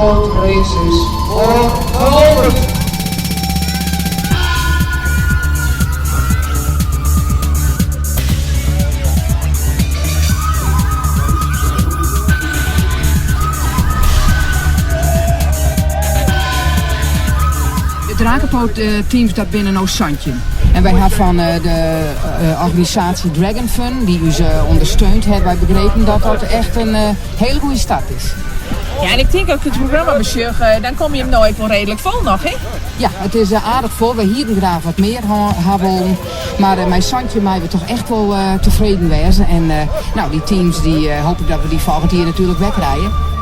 drakenpoot race is voor De drakenpootteams dat binne no 17. En wy ha fan de organisaasje Dragon Fun, dy't ús ûndersteund hat, wy begrepen dat dat echt in hiele goede start is. Ja, en ik tink as ik it programma besjoch, dan komme jim no ek wol reedlik fol noch, hè? Ja, it is aardich fol. Wy hienen graach wat mear ha wollen. Mar mei 17 meie we toch echt wol tefreden wêze. En no, dy teams dy hoop ik dat we dy folgjend jier natuerlik wer krije.